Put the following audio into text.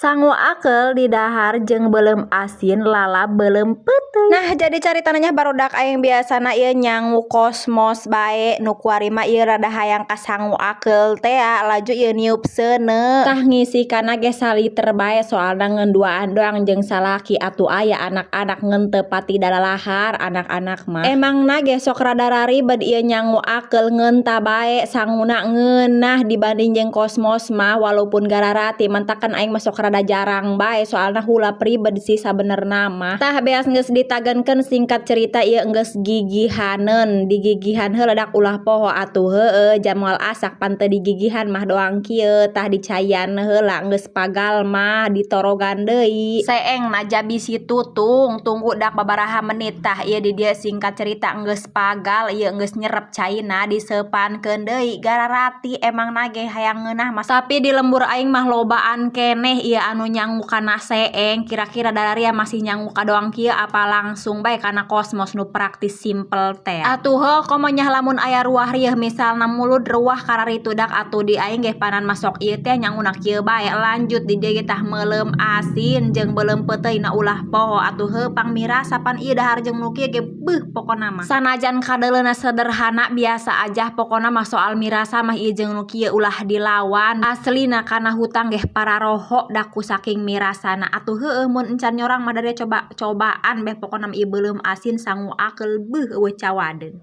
Sangu akeul didahar jeung beuleum asin lalab beuleum peuteuy. Nah, jadi caritana nya barudak aing biasana ieu nyangu Kosmos bae, nu kuari mah ieu rada hayang ka sangu akeul tea, laju ieu niup seuneu. Tah ngisikana ge saliter bae, soalna ngeun duaan doang jeung salaki, atuh aya anak-anak ngeun teu pati dalalahar anak-anak mah. Emangna ge sok rada raribed ieu nyangu akeul, ngeun tah bae sanguna ngeunah dibanding jeung Kosmos mah, walaupun gararati mentakan aing mah sok rada jarang bae, soalna hulap ribed sih sabenerna mah. Tah, beas geus ditagenkeun, singkat cerita ieu geus gigihaneun, digigihan heula dak ulah poho atuh, heueuh, jam moal asak pan teu digigihan mah doang kieu. Tah, dicaian heula, geus pagal mah ditorogan deui. Seengna jabi si tutung, tunggu dak babaraha menit. Tah, ieu di dieu singkat cerita geus pagal ieu, geus nyerep caina, diseupankeun deui gararati emangna ge hayang ngeunah mah. Tapi di lembur aing mah lobaan keneh ieu anu nyangu kana seeng. Kira-kira dararia masih nyangu ka doang kieu apa langsung bae kana Kosmos nu praktis simple teh? Atuh heuh, komo nyah lamun aya ruah rieuh, misalna mulud ruah kararitu dak atuh di aing ge panan masok ieu teh nyanguna kieu bae. Lanjut di dieu ge tah meuleum asin jeung beuleum peuteuy na, ulah poho atuh, heuh, pangmirasa pan ieu dahar jeung nu kieu ge beuh pokona mah. Sanajan kadeuleuna sederhana biasa aja, pokona mah soal mirasa mah ieu jeung nu kieu ulah dilawan. Aslina kana hutang geh pararoho dak ku saking mirasana. Atuh heueuh, mun encan nyorang mah dari coba cobaan beh, pokona mah ieu beuleum asin sangu akeul beuh eueuh cawadeun.